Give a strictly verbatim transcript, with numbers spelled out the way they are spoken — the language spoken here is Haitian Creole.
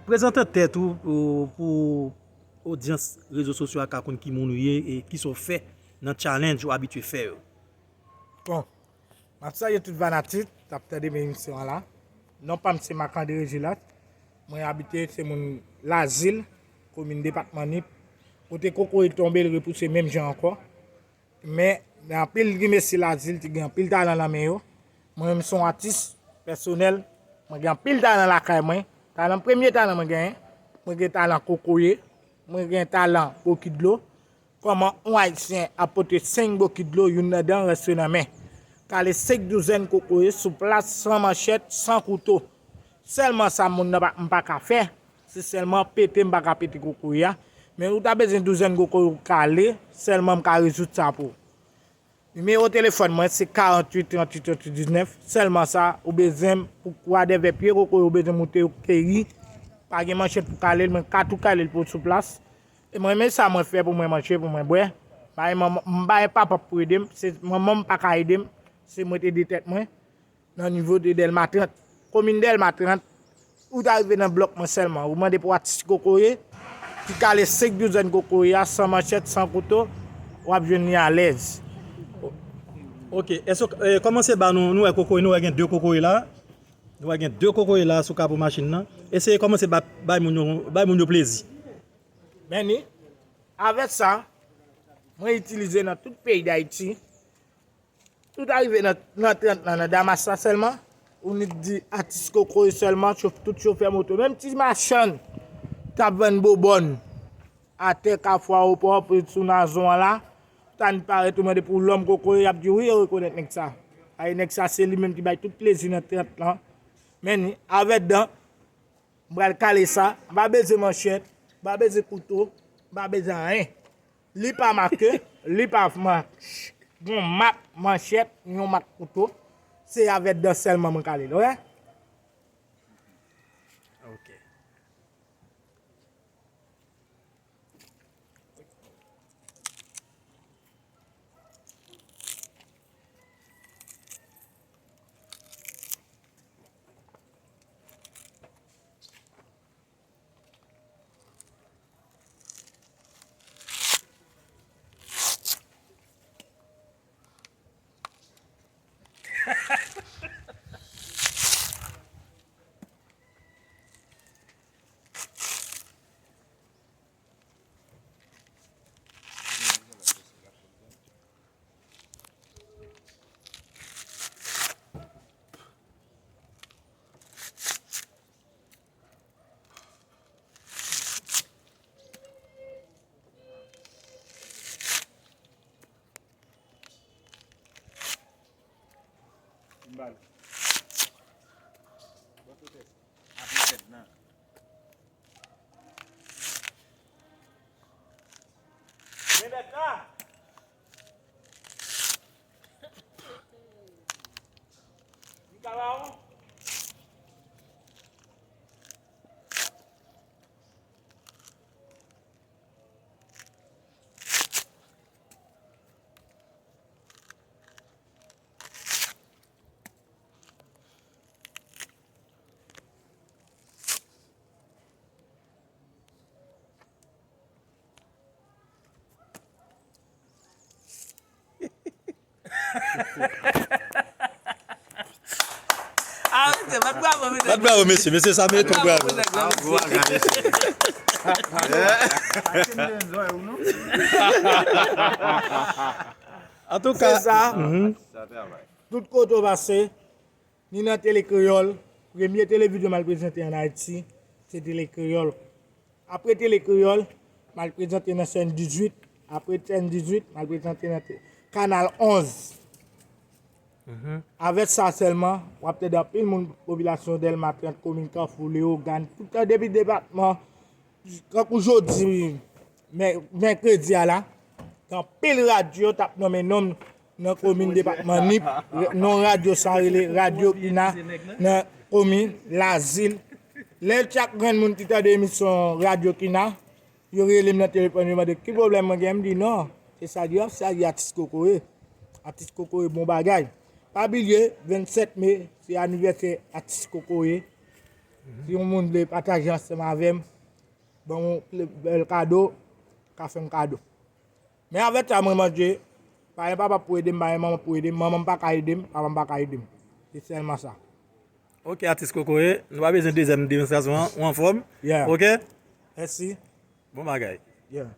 Prezante tèt ou, ou pou odyans rezo sosyo a ka konn ki moun ou ye e kisa w fè nan challenge ou abitye fè yo. Bon, m ap salye tout fanatik k ap tande men emisyon an la. Non pa m se Marc André Gilles. Mwen abite se moun Lazil, komin depatman Nip. Kote kokoye tonbe, l repouse menm jan ankò. Men, gen anpil grimesi Lazil ki gen anpil talan nan men yo. Mwen menm se yon atis pèsonèl. Mwen gen anpil talan lakay mwen. Talan, premye talan mwen genyen, mwen gen talan kokoye. Mwen gen talan boki dlo. Kòman yon Ayisyen ap pote senk boki dlo, youn ladan reste nan men. Kale senk douzèn kokoye sou plas, san manchèt, san kouto. Sèlman sa moun nan pa, m pa ka fè, se sèlman pete m pa ka pete kokoye a. Men ou ta bezwen douzèn kokoye ou kale, sèlman m ka rezoud sa pou ou. Nimewo telefòn mwen se karanntuit tranntuit tranntuit diznèf. Sèlman sa, ou bezwen pou kwa dèvè pye kokoye ou bezwen moute yo keyi. Pa gen manchèt pou kale l, mwen ka tou kale l pou sou plas. E mwen menm sa mwen fè pou mwen manje, pou mwen bwè. M pa gen manman, m pa gen papa pou ede m, se manman m pa ka ede m, se mwen t ede tèt mwen. Nan nivo de Dèlma trant. Komin Dèlma trant, ou ta rive nan blòk mwen sèlman, ou mande pou atis kokoye, ki kale senk douzèn kokoye a, san manchèt, san kouto, w ap jwenn li alèz. Ok, èske, eh, kòmanse ba nou, nou wè kokoye, nou wè gen de kokoye la. Nou wè gen de kokoye la sou kapo machin nan. Eseye kòmanse ba, bay moun yo, bay moun yo plezi. Men ni, avèk sa, mwen itilize nan tout peyi Dayiti. Tout arive nan, nan trant lan, nan Damas la sèlman, ou nèk di atis kokoye sèlman, chof-, tout chofè moto, menm ti machann k ap vann bobòn atè Kafou Awopò, sou Nazon an la, ta ni parèt ou mande pou lòm kokoye, y ap di wi, yo rekonèt nèg sa. Ay, nèg sa, se li menm ki bay tout plezi nan trant lan. Men ni, avèk dan, m pral kale sa, m pa bezwen manchèt, m pa bezwen kouto, m pa bezwen anyen. Li pa make, li pa mak, yon mak manchèt, yon mak kouto. Se avèk dan sèlman mwen kale l, wè. Ok. Ah, mesye, bat bravo, mesye. Bat bravo, mesye. Mesye, sa merite yon bravo. Antouka, se sa. Tout kote w pase, ni nan Tele Kreyòl, premye televideo m al prezante ann Ayiti, se Tele Kreyòl. Apre Tele Kreyòl, m al prezante nan Chèn dizuit, apre Chèn dizuit, m al prezante nan te-, Kanal onz. Avèk sa sèlman, w ap tande anpil moun popilasyon Dèlma trant, komin Kafou, Leyogàn, tout depi depatman, tankou jodi, mè-, mèkredi a la, gen anpil radyo t ap nonmen non m nan komin depatman Nip, non radyo sa rele Radyo Kina nan komin Lazil. Lè chak grenn moun ki tande emisyon Radyo Kina, yo rele m nan telefòn, yo mande ki pwoblèm mwen gen, m di non, se salye, y ap salye atis kokoye. Atis kokoye bon bagay. Pa bliye, vennsèt me, se anivèsè atis kokoye. Si yon moun vle pataje ansanm avè m, ban m yon bèl kado, ka fè m kado. Men avèk sa mwen manje, pa gen papa pou ede m, pa gen manman pou ede m, manman m pa ka ede m, papa m pa ka ede m. Se sèlman sa. Ok, atis Kokoye, nou pa bezwen dezyèm demonstrasyon an, ou anfòm? Yeah. Ok? Mèsi. Bon bagay. Yeah.